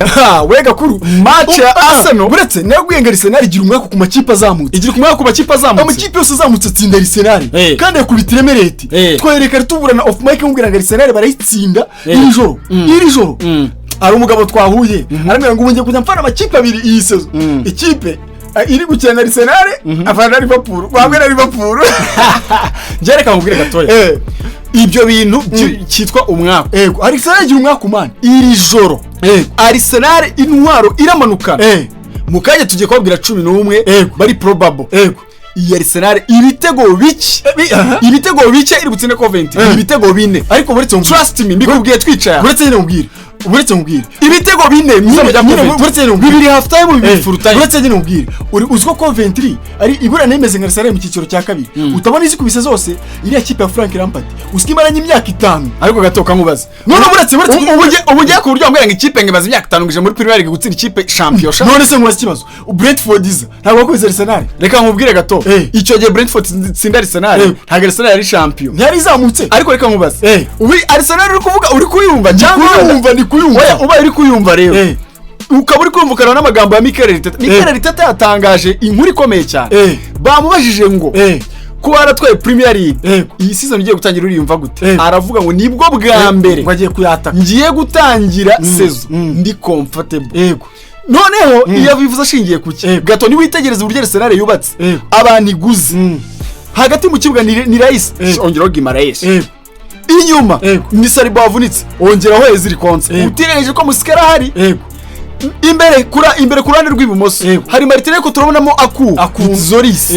Ha, we gakuru. Match ya Arsenal. Uretse nabwiye ngo Arsenal igira umwaka ku makipe azamutse. Igira umwaka ku makipe azamutse. Amakipe yose azamutse atsinda Arsenal. Kandi yakubita Emirates. Twereka tuburana off mic, mubwira ngo Arsenal barayitsinda iri joro, iri joro. Hari umugabo twahuye arambwira ngo ubu ngiye kujya mfana amakipe abiri iyi saison, ikipe iri gukina na Arsenal, afana na Liverpool, hamwe na Liverpool. Njye reka nkubwire gatoya. Ibyo bintu cyitwa umwaka. Yego, Arsenal igira umwaka umani. Iri joro Arsenal intwaro iramanukana. Mu kanya tugiye kubabwira 11 bari probable. Iyi Arsenal ibitego bike, ibitego bike iri butsinde Coventry, ibitego 4. Ariko buretse nkubwire. Trust me, mbikubwiye twicaye aha. Buretse nyine nkubwire, buretse nkubwire. Ibitego 4 nyine bya nyine Coventry. Buretse nyine nkubwire. 2 half time, 2 full time. Uretse nyine nkubwire, uri uzi ko Coventry ari ibura nemeze nka Arsenal mu cyiciro cya kabiri, utabona izikubise zose. Iriya kipe ya Frank Lampard usika imaranye imyaka 5. Ariko gato kankubaza. None buretse Ubu ugiye ku buryo wambwira ngo ikipe ngo imaze imyaka 5 ngo ije muri Premier League gutsinda ikipe champion sha? None se nkubaza ikibazo, Brentford iza ntabwo wakubise Arsenal? Reka nkubwire gato. Icyo gihe Brentford itsinda Arsenal, ntabwo Arsenal yari champion. Ntiyari izamutse. Ariko reka nkubaze. Ubu Arsenal uri kuvuga uri kuyumva cyangwa? Kuyumva, ndi kuyumva. Oya, ubaye uri kuyumva rero, ukaba uri kumva ukareba n'amagambo ya Mikel Arteta. Mikel Arteta yatangaje inkuru ikomeye cyane. Bamubajije ngo kuba waratwaye Premier League, iyi season ugiye gutangira uriyumva gute? Aravuga ngo nibwo bwa mbere ngo agiye kuyataka. ngiye gutangira saison ndi comfortable. Noneho iyo abivuze ashingiye ku ki? Gato, niwitegereza uburyo Arsenal yubatse, abantu iguze hagati mu kibuga ni Rice, ongeraho Guimaraes. Inyuma ni Saliba wavunitse, ongeraho Ezri Konsa. Utirengagije ko Mosquera ahari. Imbere ku ruhande rw'ibumoso hari Martinelli, ariko turabonamo Aku. Aku. Tzolis.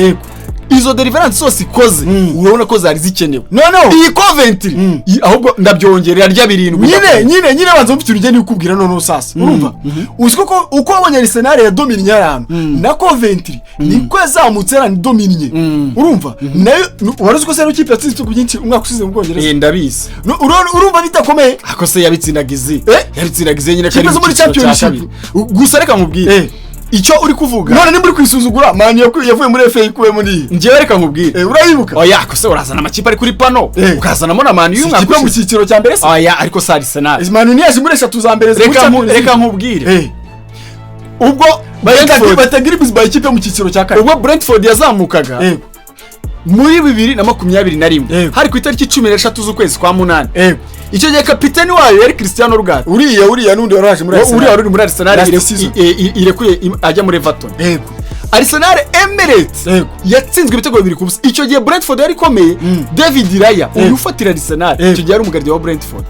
Izo deliverance zose ikoze, urabona ko zari zikenewe. Noneho iyi Coventry ahubwo ndabyongerera rya 7. Nyine banza mufite urugendo ukubwira. Noneho sasa urumva, uzi ko uko wabonye Arsenal yadominnye ahantu na Coventry niko yazamutse yaranidominnye. Urumva nayo wari uzi ko se ari ikipe yatsinze ibitego byinshi umwaka ushize mu Bwongereza? Eh, ndabizi. No, urumva bidakomeye? Ako se yabitsindaga izi? Yabitsindaga izi nyine ko Kipe ari zo mu muri cyiciro cya Championship. kabiri. Gusa reka nkubwire icyo uri kuvuga. None nimba uri kwisuzugura, Man yavuye muri FA ikuyemo niyi. Njyewe reka nkubwire. Urayibuka? Oya, ako se urazana amakipe ari kuri pano, ukazanamo na Man U y'umwaka ikipe yo mu ushize. cyiciro cya mbere se? Oya, ariko si Arsenal. Man U ntiyaje muri eshatu za mbere muri Champions Reka League. nkubwire. Ubwo Bahita Grimsby, ikipe yo mu cyiciro cya kane. Ubwo Brentford yazamukaga muri 2021, hari ku itariki 13 z'ukwezi kwa munani. Icyo gihe kapiteni wayo yari Christian Norgaard. Uriya n'undi wari waje muri Arsenal. Uriya wari uri muri Arsenal. Last season. Irekuye ajya muri Everton. Arsenal Emirates yatsinzwe ibitego 2-0. Icyo gihe Brentford yari ikomeye. David Raya uyu ufatira Arsenal, icyo gihe yari umugardien wa Brentford.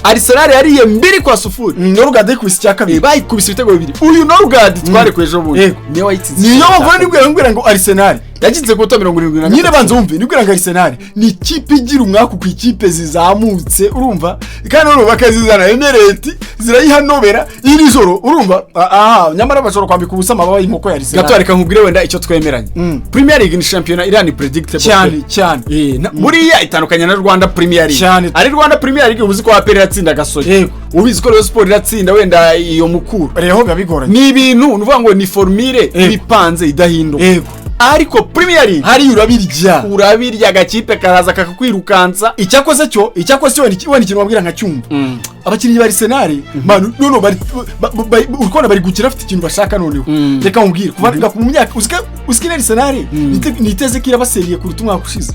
Arsenal yariye 2-0. Norgaard yikubise icya kabiri. Bayikubise ibitego 2. Uyu Norgaard twarekuye ejo bundi niwe wayitsinze. Niyo mpamvu nibwira ngo Arsenal yagitse ku minota 73. Nyine banza wumve, nibwira ngo Arsenal ni ikipe igira umwaku ku ikipe zizamutse, urumva? Kandi noneho bakazizana Emirates zirayihanobera iri joro, urumva? Aha nyamara bashobora kwambika ubusa amababa y'inkoko ya Arsenal. Gato, reka nkubwire wenda icyo twemeranya. Premier League ni shampiyona iri unpredictable. Cyane cyane. Buriya itandukanye na Rwanda Premier League. Cyane. Ari Rwanda Premier League uzi ko APR iratsinda Gasogi, ubizi ko Rayon Sport iratsinda wenda iyo Mukuru. Rero biba bigoranye. Ni ibintu ni ukuvuga ngo ni formule ibipanze idahinduka. Ariko Premier League Hariya urabirya. Urabirya, agakipe karaza kakakwirukansa. Icyakoze cyo wenda ikintu wabwira nka cyumva, abakinnyi ba Arsenal man, none bari uri kubona bari gukina bafite ikintu bashaka. Noneho reka nkubwire, kuva mu myaka uziko Arsenal niteze ko irabaseriye kuruta umwaka ushize.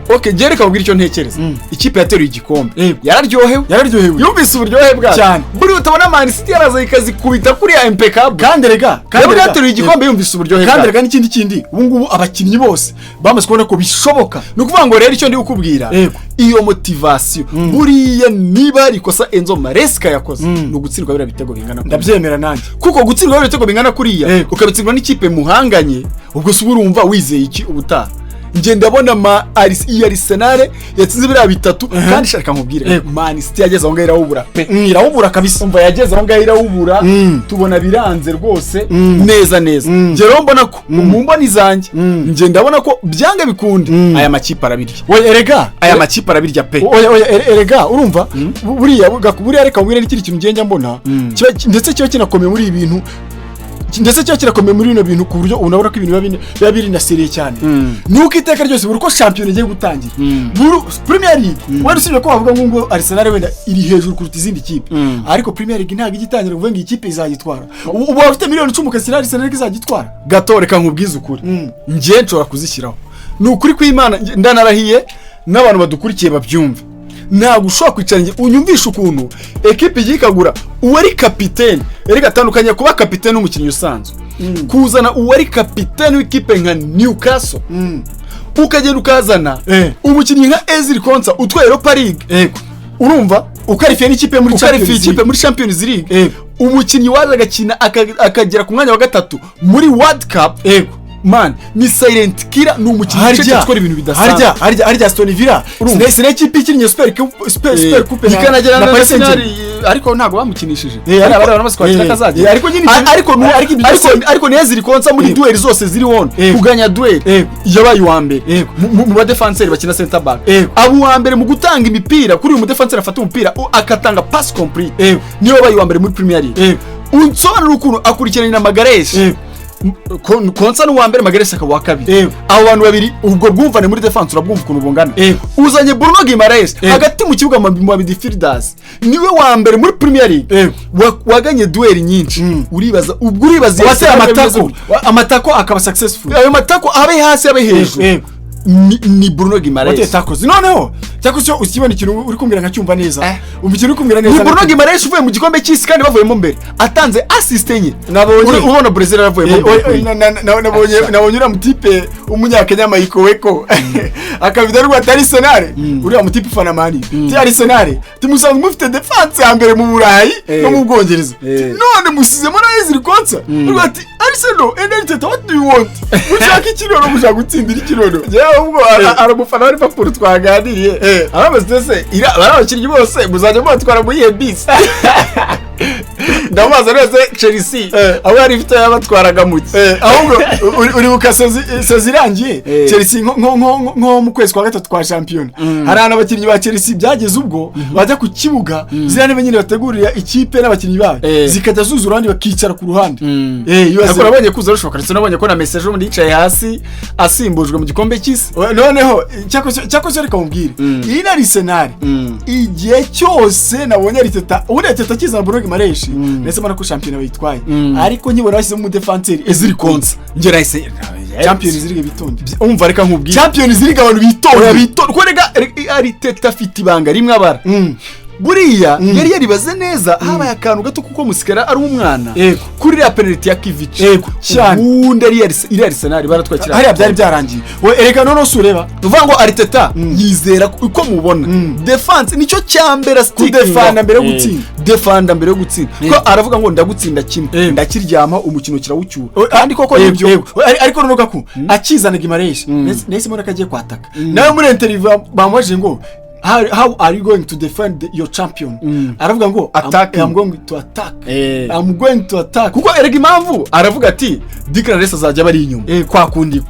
Okay, njye reka nkubwire icyo ntekereza. Ikipe yateruye igikombe yararyohewe. Yararyohewe. Yumvise uburyohe bwayo. Cyane. Buriya utabona Man City yaraza ikazikubita kuriya impeccable. Kandi Rero rega yateruye igikombe yumvise uburyohe kandi bwayo. rega n'ikindi kindi, ubu ngubu abakinnyi bose bamaze kubona ko bishoboka. Ni ukuvuga ngo rero icyo ndi kukubwira, iyo motivation, buriya niba hari ikosa Enzo Maresca yakoze ni ugutsindwa biriya bitego bingana kuriya. Ndabyemera nanjye. Kuko gutsindwa biriya bitego bingana kuriya, ukabitsindwa n'ikipe muhanganye, ubwo se uba urumva wizeye iki ubutaha? Njye ndabona iyi Arsenal yatsinze biriya bitatu, kandi shaka nkubwire, Man City yageze aho ngaho irawubura pe. Irawubura kabisa. Umva, yageze aho ngaho irawubura. Tubona biranze rwose neza neza. Njye rero mbona ko mu mboni zanjye, njye ndabona ko byanga bikunde aya makipe arabirya. Oya, erega Aya makipe arabirya pe. Oya, erega urumva, buriya reka nkubwire n'ikindi kintu ngenda mbona ndetse kiba kinakomeye muri ibi bintu. Ndetse cyo kirakomeye muri bino bintu, ku buryo unabona ko ibintu biba biri na sérieux cyane. Nuko iteka ryose, buri uko shampiyona igiye gutangira, buri Premier League, wenda usibye ko bavuga ngo Arsenal wenda iri hejuru kuruta izindi kipe, ariko Premier League ntabwo ijya itangira kuvuga ngo iyi kipe izagitwara. Ubu waba ufite miliyoni 10 ukashyira Arsenal ko izagitwara? Gato, reka nkubwize ukuri. Njye nshobora kuzishyiraho, ni ukuri kw'Imana, ndanarahiye, n'abantu badukurikiye babyumve. Ntabwo ushobora kwicara unyumvishe ukuntu ekipe igiye ikagura uwari kapitene. Erega atandukanye kuba kapitene n'umukinnyi usanzwe. Kuzana uwari kapitene w'ikipe nka Newcastle, ukagenda ukazana umukinnyi nka Ezri Konsa utwaye Europa League, urumva, ukarifiye n'ikipe muri ukarifiye Champions ikipe League. muri Champions League, umukinnyi waje agakina akagera ku mwanya wa gatatu muri World Cup. Man, ni silent killer, ni umukinnyi ucecetse, ukora ibintu bidasanzwe. Harya Aston Villa Urumva? sine ikipe ikinnye Super Coupe ikanagera na na Paris Arsenal, Saint-Germain. Ariko ntabwo bamukinishije. Ariko Bari baramaze kwakira akazajya. Ariko nyine ariko ariko ibyo ariko ni Ezri Konsa muri duel zose ziri won, kuganya duel, yabaye uwa mbere mu badefanseri bakina center back, aba uwa mbere mu gutanga imipira kuri uyu mudefanseri afata umupira akatanga pass complete, niwe wabaye uwa mbere muri Premier League. Unsobanura ukuntu akurikiranye na Magalhaes. Konsa ni uwa mbere, Magalhaes akaba uwa kabiri. Abo bantu babiri, ubwo bwumvane muri defense, urabwumva ukuntu bungana. Uzanye Bruno Guimaraes hagati mu kibuga mu midfielders, niwe wa mbere muri Premier League waganye duel nyinshi. Uribaza, ubwo uribaza iyo Wateye Arsenal amatako, bimeze gute? Amatako akaba successful. Ayo matako, abe hasi abe hejuru, ni Bruno Wateye Guimaraes. Takoze noneho cyangwa se ukibona ikintu uri kumbwira nkacyumva neza, umukino uri kumbwira Ni neza. Bruno Guimaraes uvuye mu gikombe cy'isi kandi bavuyemo mbere, atanze assist enye. Nabonye Ubona Brazil yaravuyemo mbere kuri nabonye uriya mutipe w'umunyakenya Michael Weko akabida rwa ati Arsenal, uriya mutipe ufana Man U, ti Arsenal, timusanzwe mufite defense ya mbere mu Burayi no mu Bwongereza, none musizemo na Ezri Konsa. Rwa ati Arsenal and Arteta, what do you want? Mushaka ikinono, mushaka gutsindira ikinono. Njyewe ubwo hari umufana wa Liverpool twaganiriye, arabaza ese bari abakinnyi bose muzajya mubatwara muri iyo bisi? Ndamubaza rwose, Chelsea aho yari ifite yabatwaraga mu ki? Ahubwo uribuka saison irangiye, Chelsea nko mu kwezi kwa gatatu kwa shampiyona, hari ahantu abakinnyi ba Chelsea byageze ubwo bajya ku kibuga, ziriya ntebe nyine bategurira ikipe n'abakinnyi bayo zikajya zuzura, abandi bakicara ku ruhande. Ariko nabonye kuza rushoboka, ndetse nabonye ko na Messi ejo bundi yicaye hasi asimbujwe mu gikombe cy'isi. Noneho cyakoze, reka mubwire, iyi ni Arsenal. Igihe cyose nabonye Arteta, ubundi Arteta akizana Bruno Guimaraes, ndetse mbona ko shampiyona bayitwaye, ariko nkibona bashyizemo umudefanseri Ezri Konsa, njye nahise Champions League bitonde. Umva, reka nkubwire. Champions League abantu Oya, bitonde. bitonde ko rega Arteta afite ibanga rimwe abara. Buriya yari yaribaze neza, habaye akantu gato kuko Mosquera ari umwana kuri iriya penalty ya Kivic. Yego, cyane. Ubundi iriya Arsenal baratwakira. Hariya byari byarangiye we, erega noneho si ureba. Ni ukuvuga ngo Arteta yizera uko mubona defense nicyo cya mbere. Kudefanda mbere yo gutsinda. Defanda mbere yo gutsinda, ko aravuga ngo ndagutsinda kimwe, ndakiryama, umukino kirawucyura, kandi koko nibyo. Yego. Ariko noneho gaku akizana Guimaraes, nahise mbona ko agiye kwataka. Nawe muri interview bamubajije ngo how are you going to defend your champion, aravuga ngo Attacking. I'm going to attack. I'm going to attack. Kuko erega impamvu aravuga ati Declan Rice azajya aba ari inyuma kwa kundi,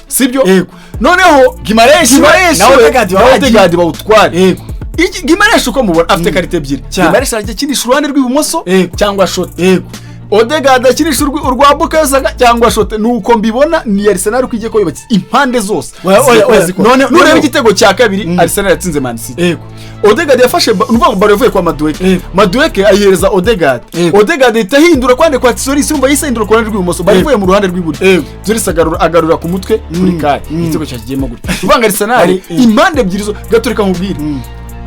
sibyo? Yego. Noneho Guimaraes Guimaraes nawe we Odegaard nawe bagiye. Odegaard bawutware. Iki Guimaraes uko mubona afite qualité ebyiri. Cyane. Guimaraes arajya akinisha uruhande rw'ibumoso cyangwa shote. Odegaard akinisha urwa Bukayo Saka cyangwa shote. Nuko mbibona, ni Arsenal uko igiye ko yubatse impande zose Oya, oya, zigiye kuba oya. zikora. Nureba igitego cya kabiri Arsenal yatsinze Man City, Odegaard yafashe ni ukuvuga ngo ballon yavuye kwa Madueke, Madueke ayihereza Odegaard, Odegaard ahita ahindura kwande kwa Tzolis, urumva yahise ahindura ku ruhande rw'ibumoso, bari ivuye mu ruhande rw'iburyo, Tzolis agarura ku mutwe kuri Kai, igitego cyakigiyemo gutya. Uvuga ngo Arsenal impande ebyiri zo gaturika. Nkubwire,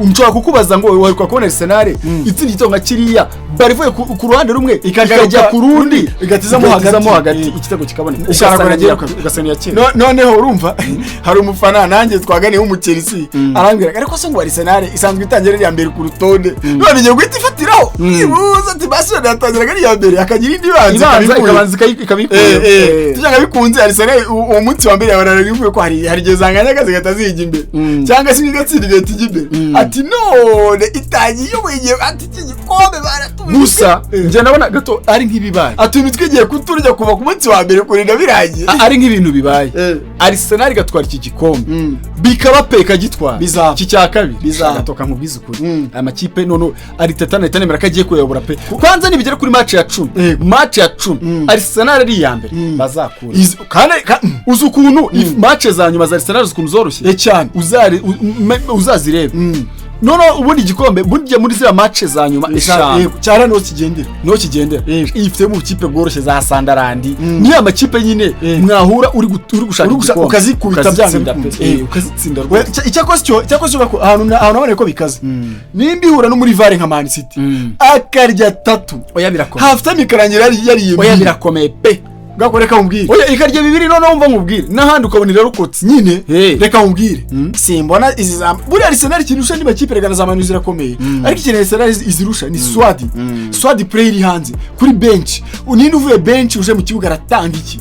nshobora kukubaza ngo waheruka kubona Arsenal itsinda igitego nka kiriya, bari ivuye ku ruhande rumwe Ikagaruka ikajya ku rundi, igatizamo igatizamo hagati. hagati, igitego kikaboneka, Ishara ugasanga ni iya kera. Noneho urumva hari umufana nanjye twaganiye w'umuchelsea, arambwira ariko se ngo Arsenal isanzwe itangira ari iya mbere ku rutonde, none igiye guhita ifatiraho ibuze, ati Barcelona yatangiraga ari iya mbere akagira indi ibanza ibanza ikabikura. Ikabanza ikabikura. Tujyanga bikunze Arsenal uwo munsi wa mbere yabarara bivuye ko hari igihe zanganyaga zigahita zijya imbere, cyangwa se igatsinda igahita ijya imbere, ati none itangiye iyoboye igihe, ati iki gikombe baratubeshye. Gusa njye ndabona gato ari nk'ibibaye. Ati imitwe igiye kuturya kuva ku munsi wa mbere kurinda birangiye. Ari nk'ibintu bibaye, Arsenal igatwara iki gikombe, bikaba pe, ikagitwara Bizaba. iki cya kabiri. Bizaba. Gatoka nkubwize ukuri, aya makipe none Arteta nahita nemera ko agiye kuyobora pe. Kwanza nibigera kuri match ya 10, match ya 10 Arsenal ari iya mbere, bazakura. Kandi Uzi ukuntu match za nyuma za Arsenal, uzi ukuntu zoroshye? Cyane. Uzazirebe noneho ubundi igikombe burya muri ziriya match za nyuma 5 Yego, cyane niho kigendera. Niho kigendera. Yego. Ifite mu bukipe bworoshye za Sunderland, niyo amakipe nyine mwahura uri gushaka igikombe. Ukazikubita byanze Ukazitsinda pe. bikunze. Ukazitsinda rwose. Icyakoze cyo ahantu nabonye ko bikaze, nimba ihura no muri VAR nka Man City akarya tatu, Oya, birakomeye. half time ikarangira yariye Oya, mbiri. birakomeye pe. Bwako reka nkubwire. Oya, ikarya bibiri, noneho wumva nkubwire n'ahandi ukabona irarokotse. Nyine. Hey. Reka nkubwire, simbona izi za buriya Arsenal ikintu irusha andi makipe. Reka na za Man U zirakomeye, ariko ikintu Arsenal izirusha ni squad play iri hanze kuri bench. Ninde uvuye bench uje mu kibuga aratanga iki?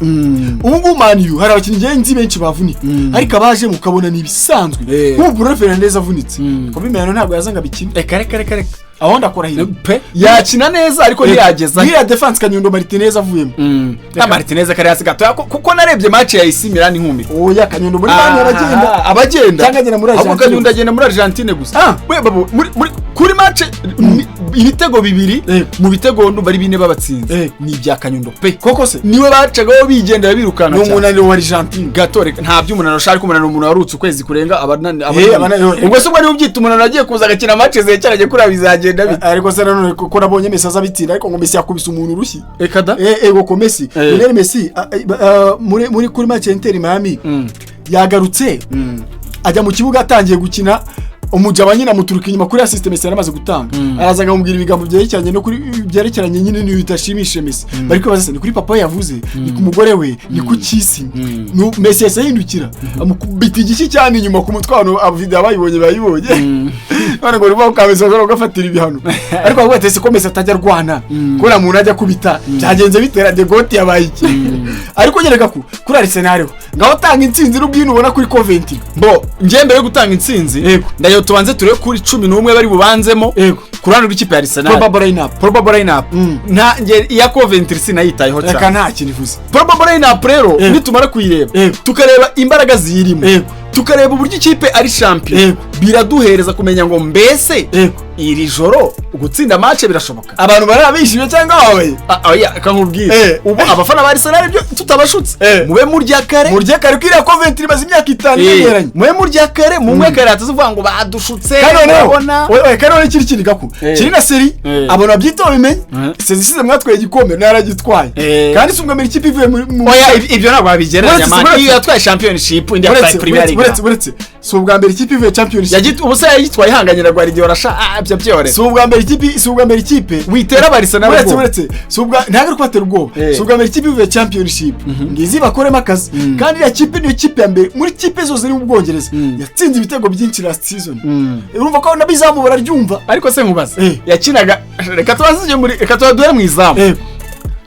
Ubu ngubu Man U hari abakinnyi ngewe nzi benshi bavunika, ariko abaje mukabona ni ibisanzwe. Nk'ubu Bruno Fernandes avunitse, Kobbie Mainoo ntabwo yaza ngo abikine. Reka, reka, reka, reka. Aho ndakora Pe, yakina neza ariko ntiyageza. Nk'iya defense, Kanyundo Martinez avuyemo. Na Martinez kari hasi gatoya, kuko narebye match ya AC Milan inkumi. Oya, Kanyundo muri Man U aragenda. Abagenda. Cyangwa agenda muri Ahubwo Argentine. Kanyundo agenda muri Argentine gusa. We babo muri kuri match ibitego bibiri mu bitego ndumva ari bine babatsinze ni ibya Kanyundo pe. Koko se? Niwe bacagaho bigendera birukanka Ni cyane. umunaniro wa Argentine. Gato, reka, nta by'umunaniro ushaka. Umunaniro, umuntu warutse ukwezi kurenga ubwo se ubwo niba ubyita umunaniro, agiye kuza agakina match zerekeranye kuriya, bizagenda bite? Ariko se nanone ko nabonye Messi aza bitsinda, ariko ngo Messi yakubise umuntu urushyi. Reka da. Ego ko Messi, Lionel Messi muri kuri match ya Inter Miami yagarutse ajya mu kibuga, atangiye gukina, umujaba nyine amuturuka inyuma kuri assist Messi yaramaze gutanga, araza akamubwira ibigambo byerekeranye no kuri byerekeranye nyine n'ibintu bidashimishije Messi. Bari kwibaza se ni kuri papa we yavuze, ni ku mugore we, ni ku cyisi? Messi yahise ahindukira amukubita igishyi cyane inyuma ku mutwe. Abantu video abayibonye bayibonye none ngo rivuga ko Messi bashobora kugafatira ibihano, ariko bavuga ati ese ko Messi atajya arwana, kubera umuntu ajya kubita byagenze bitera de gote yabaye iki? Ariko nyereka ko kuri Arsenal ho ngaho tanga intsinzi n'ubwino ubona kuri Coventry. Bo njye mbere yo gutanga intsinzi, ndayo tubanze turebe kuri 11 bari bubanzemo ku ruhande rw'ikipe ya Arsenal. Probable lineup. Probable lineup. Nta nge iya Coventry sinayitayeho Reka, cyane. nta kintu ivuze. Probable lineup rero, nitumara kuyireba, tukareba imbaraga ziyirimo, tukareba uburyo ikipe ari champion, biraduhereza kumenya ngo mbese iri joro gutsinda match birashoboka. Abantu baraba bishimye cyangwa bababaye? Ah, oya, reka nkubwire. Ubu abafana ba Arsenal ibyo tutabashutse, mube murya kare. Murye kare ko iriya Coventry imaze imyaka 5 imenyeranye. Mube murya kare, mumwe kare hatazuvuga ngo badushutse. Kandi noneho Urabona? Oya, kandi noneho ikindi kintu gaku kiri na seri, abantu babyitaho bimenye, saison ishize mwatwaye igikombe naragitwaye, kandi si ubwa mbere ikipe ivuye muri Oya, ibyo ntabwo wabigereranya man. Iyo yatwaye championship, indi yatwaye Premier League. Uretse si ubwa mbere ikipe ivuye championship. Ubu se yagitwaye ihanganye na Guardiola sha? Ah, ibyo byorera. Si ubwa mbere ikipe Witera Barca uretse ubwoba. Uretse si ubwa, ntabwo ari kubatera ubwoba. Si ubwa mbere ikipe ivuye championship ngo izi bakoremo akazi, kandi iriya kipe niyo kipe ya mbere muri kipe zose ziri mu Bwongereza yatsinze ibitego byinshi last season. Urumva ko n'abizamu bararyumva. Ariko se nkubaze, yakinaga, reka tubanze tujye muri, reka tubaduhere mu izamu.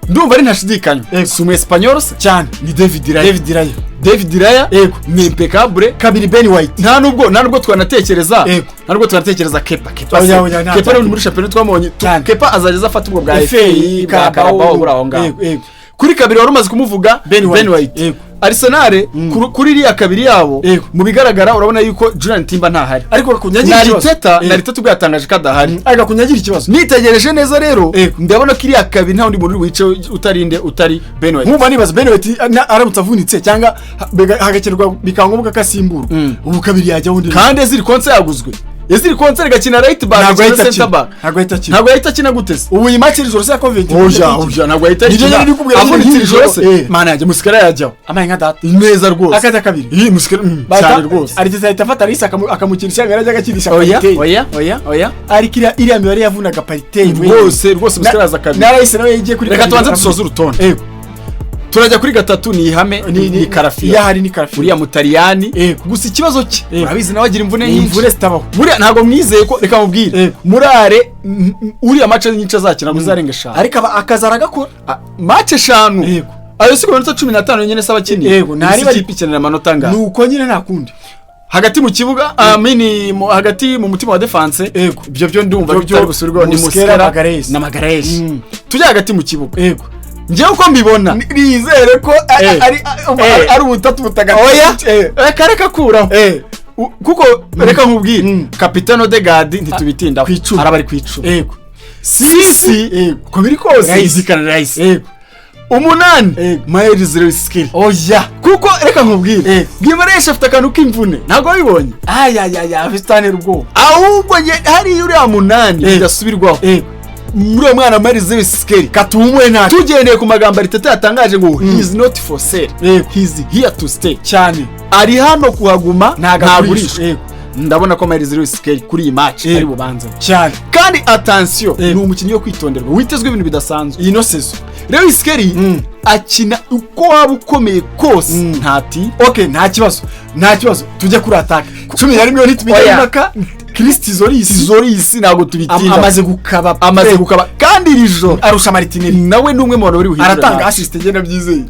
Ndumva ari ntashidikanya, si umu Espanyol se? Cyane. Ni David Raya. David Raya. David Raya ni impeccable. Kabiri Ben White. Nta nubwo twanatekereza, nta nubwo twanatekereza Kepa. Kepa Oya, se oya, nta Kepa bya ni muri shampiyona twamubonye Cyane. Kepa azajya afata ubwo bwa FA, FA, bwa Carabao, buri aho ngaho. Yego. Kuri kabiri wari umaze kumuvuga, Ben White. Ben White. Arsenal kuri iriya kabiri yabo, mu bigaragara urabona yuko Julian Timber ntahari. Ariko kunyagira Na ikibazo. Arteta, na Arteta ubwo yatangaje ko adahari. Ariko kunyagira ikibazo. Nitegereje neza rero, ndabona ko iriya kabiri nta wundi muntu uri buyice utarinde utari Ben White. Nkumva nibaza Ben White aramutse avunitse cyangwa hagakenerwa bikaba ngombwa ko asimbura, ubu kabiri yajya wundi? Kandi Ezri Konsa yaguzwe, Ezri Konsa rigakina right back, Ntabwo agakina ahita center akina. back. Ntabwo ahita akina. Ntabwo yahita akina gute se? Ubu iyi match iri se ya Coventry? Oya, oya, ntabwo yahita Nibyo akina. nyine ndi kubwira nyine. Avunitse iri joro se, mana yanjye, Musikara yajyaho. Amaye nka data. Neza rwose. Akajya kabiri. Iyi Musikara cyane rwose. Arteta ahita afata Rice akamukinisha yajya agakinisha Oya. Partey. Oya, oya, oya. Ariko iriya mibare yavunaga Partey we. Rwose rwose, Musikara aza kabiri. Na Rice nawe yagiye kuri Reka kabiri. tubanze dusoze urutonde. Turajya kuri gatatu, ni ihame, ni Calafiori. Iyo ahari ni Calafiori. Uriya Mutaliyani. Gusa ikibazo cye, urabizi nawe agira imvune Ni nyinshi. imvune zitabaho. Buriya ntabwo mwizeye ko, reka mubwire, murare uriya match nyinshi azakina ngo uzarenga 5. Ariko akazi aragakora. Ah, match 5, ayo si ku manota 15 nyine se abakiniye? Yego, ntari Isi ikipe ikenera amanota angahe? Ni uko nyine, nta kundi. Hagati mu kibuga, mini hagati mu mutima wa defense, ibyo byo ndumva Ibyo byo bitari gusubirwaho, ni Mosquera, Mosquera Magalhaes. na Magalhaes. Tujya hagati mu kibuga, njyewe uko mbibona, Nizere ko ari ubutatu butagatifu. Oya, reka, reka, kuraho. Kuko reka nkubwire, kapitano Odegaard ntitubitindaho, Ku 10. araba ari ku 10. Six, Uko biri kose. Rice. Declan Rice. 8, Myles Lewis-Skelly. Oya. Kuko reka nkubwire, Guimaraes afite akantu k'imvune, ntabwo wabibonye? Ayayaya, afite ubwoba. Ahubwo hariya uriya 8 bidasubirwaho, muri uwo mwana Myles Lewis-Skelly. Katumuwe nta Tugendeye ku magambo Arteta yatangaje ngo he is not for sale, he is here to stay. Ari hano kuhaguma, Ntabwo ntagurishwa. agurishwa. Ndabona ko Myles Lewis-Skelly kuri iyi match ari bubanze. Kandi attention, ni umukinnyi wo kwitonderwa, witezwe ibintu bidasanzwe Iyi no saison. Lewis-Skelly akina uko waba ukomeye kose, ntati. Okay, nta kibazo, nta kibazo. Tujye kuri attaque. 11 ntitubijya Oya. impaka, Christ Tzolis. Tzolis ntabwo tubitinda. Amaze gukaba. Amaze gukaba, kandi iri joro arusha Martinelli. Nawe ni umwe mu bantu bari buhindure Aratanga match. assist, ngenda byizeye.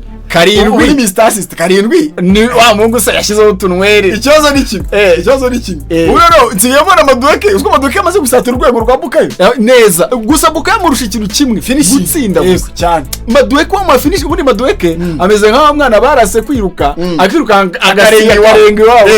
Ubu 7. ni Mr Assist, 7. Ni wa muhungu se yashyizeho utunweri. Ikibazo ni kimwe, ikibazo ni kimwe. Ubu rero nsigaye mbona Madueke, uziko Madueke amaze gusatira urwego rwa Bukayo. Neza, gusa Bukayo amurusha ikintu kimwe, gutsinda gusa. Cyane. Madueke wa finish, ubundi Madueke ameze nk'aho mwana barase kwiruka, akiruka Akarenga iwabo. akarenga iwabo.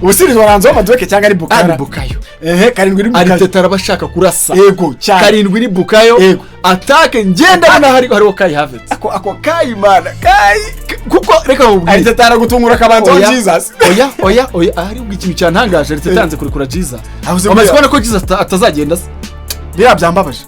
Ubusirizwa waranze wa Madueke cyangwa ari Bukayo? Ari Bukayo. Ehe, 7 ni Bukayo. Arteta araba ashaka kurasa. Yego, cyane. 7 ni Bukayo. Attaque, ngenda mbona hariho Kai Havertz. Ako Kai, mana, Kai. Kuko reka nkubwire, Arteta aragutungura akabanza wa Oya. Jesus. Oya, oya, oya, ahari ubwo ikintu cyantangaje, Arteta yanze kurekura Jesus. Avuze Wamaze buriya- kubona ko Jesus atazagenda se? Biriya byambabaje.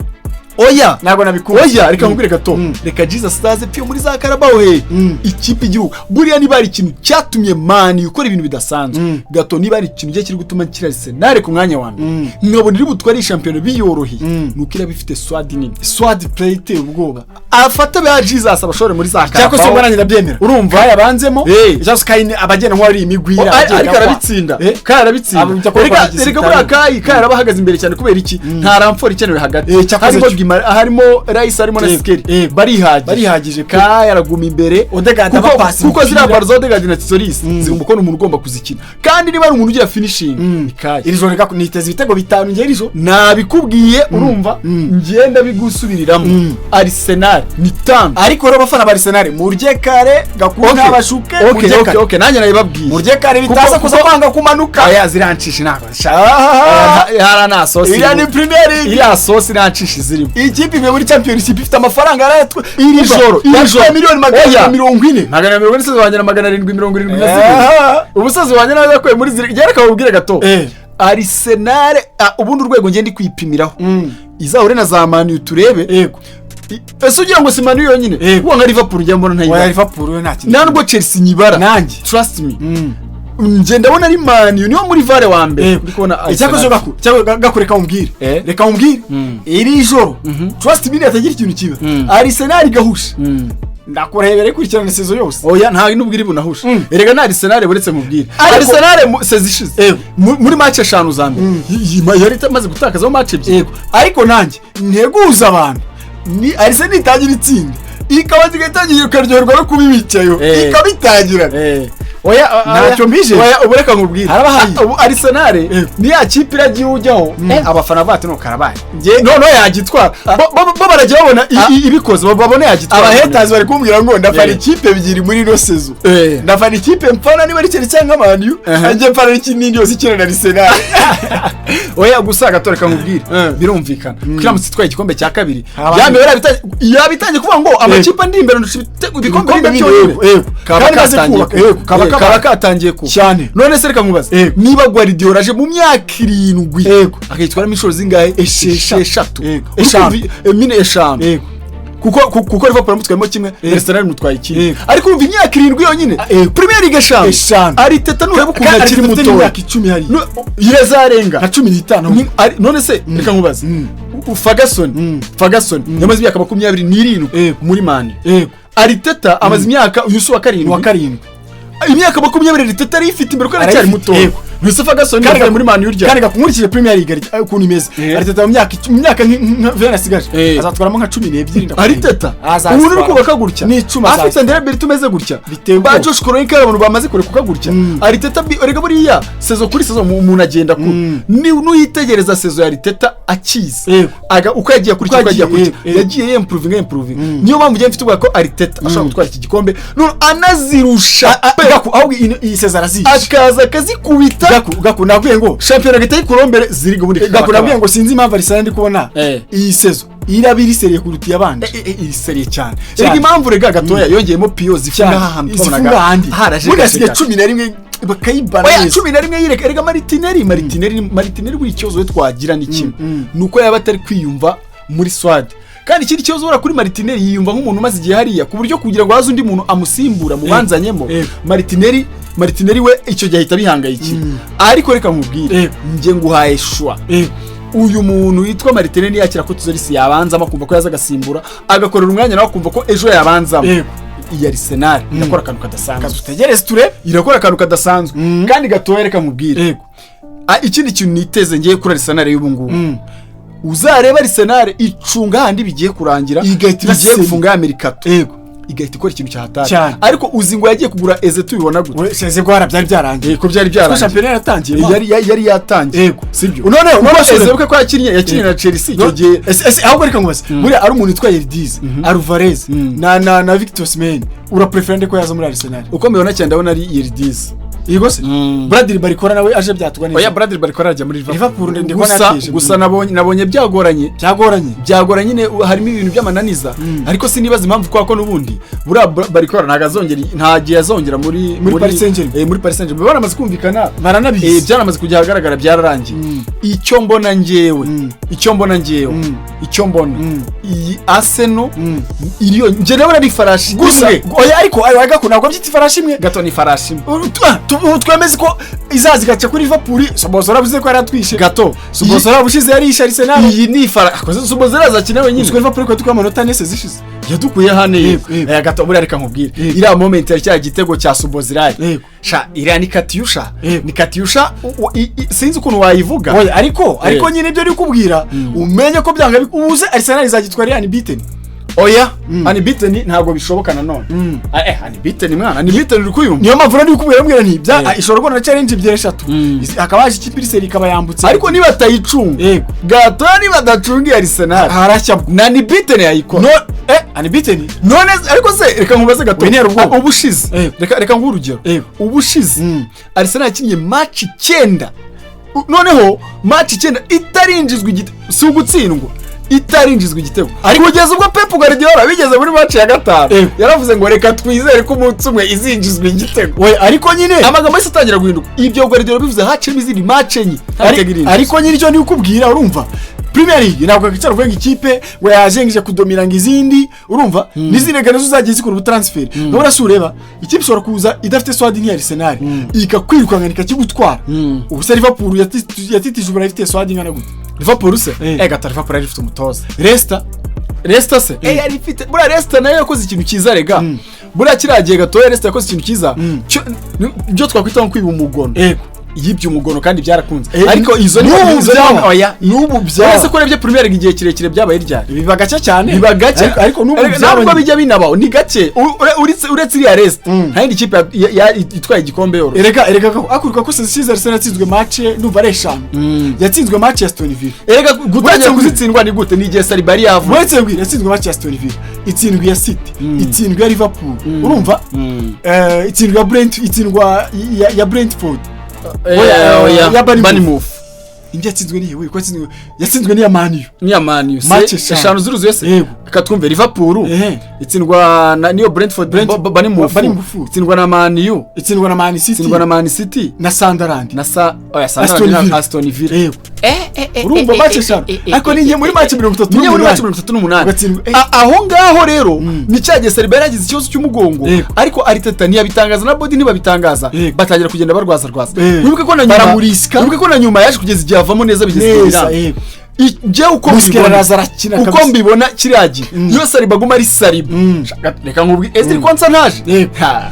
Oya. Ntabwo nabikunze. Oya, reka nkubwire gato. Reka Jesus aze piyo muri za Carabao he, ikipe igihugu. Buriya niba hari ikintu cyatumye Man ukora ibintu bidasanzwe gato, niba hari ikintu kiri gutuma nshyira Arsenal ku mwanya wa mbere, nkabona iri butware iyi shampiyona biyoroheye, nuko iraba ifite squad nini. Squad play iteye ubwoba. Afata ba Jesus abashore muri za Cyangwa se Carabao. ubwo nanjye ndabyemera. Urumva? Kai abanzemo. Eh. Cyangwa se Kai abagenda nk'uwari imigwira. Ariko arabitsinda. Kai arabitsinda. Abo Reka, kwa reka, buriya Kai araba ahagaze imbere cyane. Kubera iki? Nta renfort ikenewe hagati. Cyakoze Harimo cyo. Harimo Rice, harimo na Skelly, barihagije. Barihagije pe. Kai araguma imbere. Odegaard Kuko abapasi kuko ziriya imipira. baro za Odegaard na Tzolis zigomba kubona umuntu ugomba kuzikina, kandi niba ari umuntu ugira finishing ni Kai. Iri joro reka niteze ibitego 5 njye iri joro. Nabikubwiye, urumva, ngenda bigusubiriramo, Arsenal ni 5. Ariko rero abafana ba Arsenal, murye kare gakuru, ntabashuke. Murye kare. Okay, nanjye nabibabwiye. Murye kare bitaza kuza kwanga kumanuka. Aya zirancisha ntabwo Ah, hara nta sosi iriya ni irimo. Premier League. Iriya sosi nta nshishi zirimo. Ikipe ivuye muri Championship ifite amafaranga yarayatwe Iri joro, iri joro. Miliyoni magana Oya. 40. 140, umusozi wanjye na 772. Umusozi wanjye nawe yakuye muri ziri. Reka babubwire gato. Arsenal, ubundi urwego ngenda kwipimiraho, izahure na za Man U turebe. Ese ugira ngo si Man U yonyine? Kuko nka Liverpool njya mbona Oya, ntayibara. Liverpool yo nta kintu. Nta nubwo Chelsea nyibara. Nanjye. Trust me, njye ndabona ari Man U niyo muri vare wa mbere. Ndi kubona Icyakoze Arsenal. gaku cyangwa gaku, reka umbwire. Reka umbwire, iri joro, trust me, hatagira ikintu kiba, Arsenal igahusha, ndakurebera ikurikirana saison yose. Oya, nta nubwo iri bunahusha. Erega na Arsenal, buretse mubwire, Ariko Arsenal saison ishize muri match eshanu za mbere yari imaze gutakazaho match ebyiri. Yego, ariko nanjye nteguza abantu, ni Arsenal itangira itsinda, ikaba igatangira ikaryoherwa no kuba ibicayo, ikabitangira. Oya. Ntacyo mbije. Oya, ubu reka nkubwire. Haraba hari. Ubu Arsenal ni ya kipe iragiye ujyaho, abafana bacu no karabaye, noneho yagitwara. Bo barajya babona ibikoze, babone yagitwara. Abahaters bari kumbwira ngo ndafana ikipe ebyiri muri ino saison. Ndafana ikipe mfana niba ari Chelsea cyangwa Man U, njye mfana n'ikindi yose ikina na Arsenal. Oya, gusa gato reka nkubwire, birumvikana ko iramutse itwaye igikombe cya kabiri, Haba ya mibare yabitangiye kuvuga ngo amakipe andi imbere ndusha ibikombe Ibikombe bine bine, byonyine. yego. Kaba Kandi maze katangiye kubaka, yego, kaba kaba katangiye kuba. Cyane. None se reka nkubaze, niba Guardiola aje mu myaka 7 akayitwaramo inshuro zingahe? Esheshatu. Esheshatu. Eshanu. Mine eshanu. Kuko kuko Liverpool yamutwayemo kimwe, Arsenal imutwaye ikindi. Ariko urumva imyaka 7 yonyine, Premier League eshanu. Eshanu. Arteta nureba ukuntu Kandi akiri Arteta afite mutoya. n'imyaka 10 hariya. Irazarenga. Nka 15. None se reka nkubaze, Ferguson yamaze imyaka 27 muri Man. Arteta amaze imyaka, uyu si uwa karindwi? Wa karindwi. Imyaka 20 Arteta arayifite imbere kuko aracyari Arayifite, muto. yego. Luis Ferguson Kandi yavuye muri Man U ryari? Kandi nkurikije Premier League ukuntu imeze, Arteta mu myaka nka 20 asigaje azatwaramo nka 12, ndakubwiye. Arteta Azazitwara. ubu uri kubaka gutya, Ni 10 afite azazitwara. Andrea Berta umeze gutya, Biteye ba ubwoba. Josh Kroenke, abantu bamaze kureka gutya. Arteta erega buriya saison kuri saison umuntu agenda kure. Ni nuyitegereza saison ya Arteta akiza, uko yagiye akurikira, uko Uko yagiye yagiye, akurikira, yego, yego. yagiye yimprovinga. Niyo mpamvu ugiye mfite ubwoba ko Arteta ashobora gutwara iki gikombe none anazirusha pe. Gaku, ahubwo iyi saison arazica. Akaza akazikubita. Gaku, nakubwiye ngo Shampiyona agahita ayikurombere ziri ubundi. Gaku, nakubwiye ngo sinzi impamvu Arsenal ndi kubona iyi saison iraba iri sérieux kuruta iyabanje. Iri sérieux cyane. Cyane. Erega impamvu, rega gatoya yongeyemo piyo zifunga ahantu Izifunga twabonaga ahandi haraje buriya hasigaye gace. 11 bakayibana Oya, neza. 11 yireka. Erega Martinelli, buri kibazo we twagira ni kimwe, ni uko yaba atari kwiyumva muri squad. Kandi ikindi kibazo ubona kuri Martinelli, yiyumva nk'umuntu umaze igihe hariya, ku buryo kugira ngo haze undi muntu amusimbura mubanzanyemo, Martinelli we icyo gihe ahita abihangayikira. Ariko reka nkubwire, njye nguhaye choix, uyu muntu witwa Martinelli yakira ko Tzolis yabanzamo, akumva ko yaza agasimbura, agakorera umwanya, nawe akumva ko ejo yabanzamo, iyi Arsenal irakora akantu kadasanzwe. Tutegereze turebe. Irakora akantu kadasanzwe. Kandi gatoya, reka nkubwire. Ikindi kintu niteze ngiye kuri Arsenal y'ubu ngubu, uzareba Arsenal icunga handi bigiye kurangira, Igahita bigiye irasenya. gufunga ya mercato, igahita ikora ikintu cya hatari. Cyane. Ariko uzi ngo yagiye kugura Eze tubibona gute? Eze gwara byari byarangiye. Ko byari Ko byarangiye. Shampiyona yaratangiye. Yari yatangiye. Sibyo? Noneho Kuko noneho Eze ko yakinnye na Chelsea icyo gihe. Ese ahubwo reka nkubaze, buriya ari umuntu witwa Yildiz, Alvarez na Victor Osimhen, uraprefera nde ko yaza muri Arsenal? Uko mbibona cyane, ndabona ari Yildiz. Yego se, Bradley Barcola nawe aje byatugwa neza. Oya, Bradley Barcola arajya muri Liverpool ndi kubona Gusa yateje. gusa nabonye byagoranye. Byagoranye. Byagoranye nyine, harimo ibintu by'amananiza, ariko sinibaza impamvu, kubera ko n'ubundi buriya Barcola ntabwo azongera, nta gihe azongera muri Muri Paris Saint-Germain. Muri Paris Saint-Germain baramaze kumvikana. Baranabizi. Byaramaze kujya ahagaragara, byararangiye. Icyo mbona njyewe, icyo mbona njyewe, icyo mbona, iyi Arsenal iriyo njye ndabona ari ifarashi Gusa imwe. oya, ariko ayo agako ntabwo byita ifarashi imwe. Gato, ni ifarashi imwe. Twemeze ko izaza igaca kuri Liverpool. Szoboszlai aravuze ko yaratwishe. Gato, Szoboszlai ubushize yarishe Arsenal. Iyi ni ifarashi akoze, Szoboszlai azakina wenyine. Uziko Liverpool ko dukuye amanota ane zishize? Yadukuye hano, yego. Yego, yego. Gato, buriya reka nkubwire, iriya moment ya cya gitego cya Szoboszlai, sha, iriya ni Katyusha. Ni Katyusha, sinzi ukuntu wayivuga. Oya, ariko nyine ibyo uri kubwira, umenye ko byanga ubuze Arsenal izagitwara yani beaten. Oya, unbeaten ntabwo bishoboka nanone. Unbeaten mwana, unbeaten uri kuyumva? Niyo mpamvu rero ndi kubwira, mbwira nti bya ishobora kubona challenge ebyiri, eshatu, hakaba haje ikipe iri sérieux ikaba yambutse. Ariko niba atayicunga, gato, niba adacunga iya Arsenal, Harashya. Na unbeaten yayikora. No, unbeaten. None ariko se reka nkubaze gato. Wintera ubwoba. Ubushize, reka nguhe urugero, ubushize Arsenal yakinnye match 9, noneho match 9 itarinjizwa igitego, si ugutsindwa, itarinjizwa igitego, kugeza ubwo Pep Guardiola bigeze muri match ya gatanu yaravuze ngo reka twizere ko umunsi umwe izinjizwa igitego. We, ariko nyine Amagambo yose atangira guhinduka. Ibyo Guardiola bivuze haciyemo izindi match 4 nta gitego irinjizwa. Ariko nyine icyo ndi kukubwira, urumva Premier League ntabwo yakwicara uvuga ngo ikipe ngo yajengeje kudomira ngo izindi, urumva n'izindi rega nazo zagiye zikora ubutransfer. Nabona si ureba ikipe ishobora kuza idafite squad nk'iya Arsenal ikakwirukankana ikakigutwara. Ubu se Liverpool yatitije uburayi ifite squad ingana gute? Liverpool se? Gato, Liverpool yari ifite umutoza. Leicester. Leicester se? Yari ifite, buriya Leicester nayo yakoze ikintu cyiza rega. Buriya kiriya gihe gatoya Leicester yakoze ikintu cyiza byo twakwita nko kwiba umugono. Yibye umugono kandi byarakunze. Ariko izo ni N'ubu izo ni byaba. Oya, N'ubu byaba. Uretse ko urebye Premier League igihe kirekire byabaye ryari? Biba gake cyane. Biba gake. Ariko n'ubu Ariko byaba. ntabwo bijya binabaho, ni gake. Uretse iriya Leicester, nta yindi kipe itwaye igikombe yoroshye. Erega ko akuruka ko season Arsenal yatsinzwe match ndumva ari eshanu, yatsinzwe match ya Aston Villa. Erega gutangira Uretse kuzitsindwa ni gute? Ni igihe Saliba yari yavuye. Uretse mbwira, yatsinzwe match ya Aston Villa, itsindwa iya City, itsindwa iya Liverpool, urumva, itsindwa ya Brent, itsindwa ya Brentford. Oya, Oya, ya Bournemouth. Bournemouth. Indi yatsinzwe niyo we ko yatsinzwe n'iya Man U. Niya Man U se? Match eshanu. Eshanu ziruzuye se? Yego. Reka twumve, Liverpool itsindwa na niyo Brentford, Bournemouth. Bournemouth. Itsindwa na Man U. Itsindwa na Man City. Itsindwa na Man City. Na Sunderland. Na sa, oya, Aston Sunderland na Villa. Aston Villa. Yego, urumva match eshanu, ariko ni muri match 38. Niyo muri match 38. Ugatsindwa, Aho ngaho rero ni cya gihe Saliba yaragize ikibazo cy'umugongo. Ariko Arteta ntiyabitangaza na board ntibabitangaza, batangira kugenda barwaza rwaza. Wibuke ko na nyuma Baramurisika. Wibuke ko na nyuma yaje kugeza igihe avamo neza, bigeze igihe Neza. biranga. Njyewe uko Muskera mbibona, araza arakina uko kabisa. mbibona kiriya gihe, iyo Saliba aguma ari Saliba, reka nkubwire, Ezri Konsa ntaje. Ha,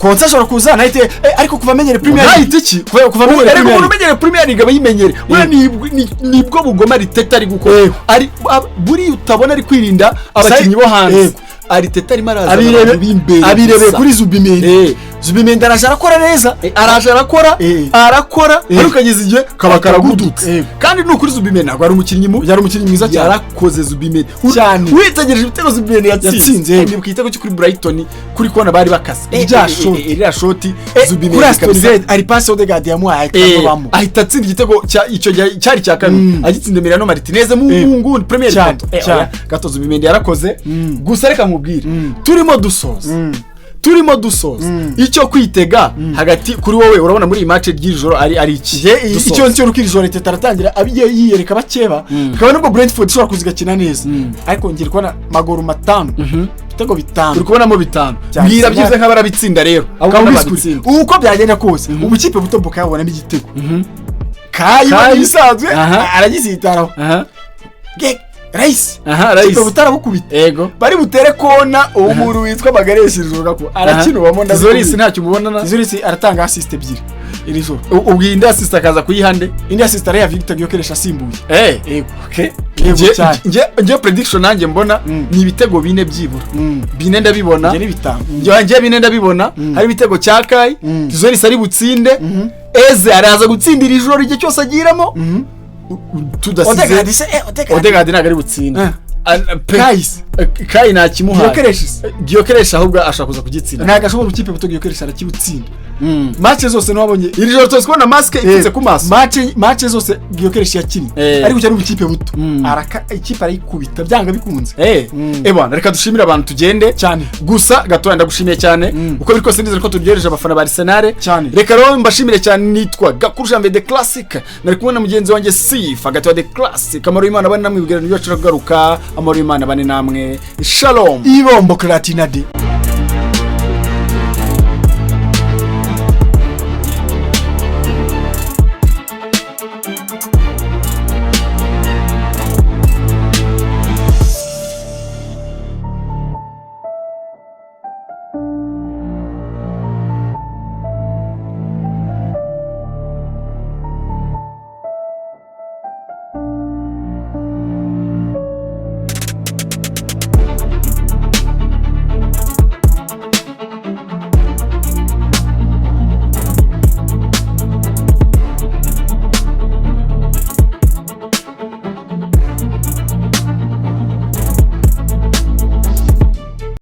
Konsa ashobora kuza nahite, ariko kuva amenyere Premier League. Nahita iki? Kuva amenyere Ariko Premier umuntu League. umenyereye Premier League aba yimenyere. Buriya nibwo bugoma Arteta ari gukora. Ari buriya utabona ari kwirinda abakinnyi bo hanze. Arteta arimo arazana abantu b'imbere Abirebeye gusa. kuri Zubimendi. Zubimendi araje arakora neza. Araje arakora, arakora, ariko ukageza igihe kaba karagudutse. Kandi ni ukuri, Zubimendi ntabwo ari umukinnyi mubi. Yari umukinnyi mwiza cyane. Yarakoze Zubimendi. Cyane. Witegereje ibitego Zubimendi yatsinze. Yatsinze, yego. Ndibuka igitego cyo kuri Brighton, kuri kona bari bakase. Rya shoti. Ririya shoti Zubimendi Kuri Aston kabisa. Villa hari passe Odegaard yamuhaye ahita avamo. Ahita atsinda igitego cya icyo gihe cyari cya kabiri, agitsinda Emiliano Martinez mu nguni, premier poteau. Cyane. Oya, gato Zubimendi yarakoze. Gusa reka nkubwire, turimo dusoza, turimo dusoza, icyo kwitega hagati kuri wowe, urabona muri iyi match ry'ijoro ari iki? Dusoza. Icyo ncyo ruko iri joro Arteta aratangira yiyereka bakeba, akaba nubwo Brentford ishobora kuza igakina neza, ariko ngiye kubona magoro matanu, ibitego 5. Uri kubonamo 5? Cyane. Mbwira byibuze nk'abarabitsinda rero, abo Ukaba ubona ubizi kuri. babitsinda. Uko byagenda kose, ubukipe buto bukayabonamo igitego. Kayi Kayi. ibisanzwe aragisitaraho. Ge Rice. Rice. Kipe butarabukubita. Bari butere kona, uwo muntu witwa Magaresha ijoro ko arakinubamo. Tzolis ntacyo umubonana? Tzolis aratanga assist ebyiri iri joro. Ubwo indi assist akaza kuyiha nde? Indi assist ariya Victor Gyökeres asimbuye. Yego. Okay. Yego cyane. Nge prediction nanjye mbona ni ibitego 4 byibura. 4 ndabibona. Njye ni 5. Nge 4 ndabibona. Hari ibitego cya Kai, Tzolis ari butsinde, Eze araza gutsindira ijoro igihe cyose agiramo. Tudasize Odegaard se, Odegaard. Odegaard ntabwo ari butsinde. Kai se. Kai ntakimuhaye. Gyökeres se. Gyökeres ahubwo ashobora kuza kugitsinda. Ntabwo ashobora, ikipe buto Gyökeres arakibutsinda. Match zose ntiwabonye. Iri joro tuzi kubona masque ipfutse ku maso. Match zose Gyökeres yakinnye ariko cyari ubukipe buto, araka ikipe arayikubita byanga bikunze. Bwana, reka dushimire abantu tugende. Cyane. Gusa gatoya ndagushimiye cyane. Uko biri kose ndizera ko turyohereje abafana ba Arsenal. Cyane. Reka rero mbashimire cyane. Nitwa Gakuru Janvier The Classic, nari kumwe na mugenzi wanjye Sif hagati wa The Classic. Amahoro y'Imana bane namwe, ibiganiro byacu kugaruka. Amahoro y'Imana bane namwe, shalom. Ibombo Clatinade.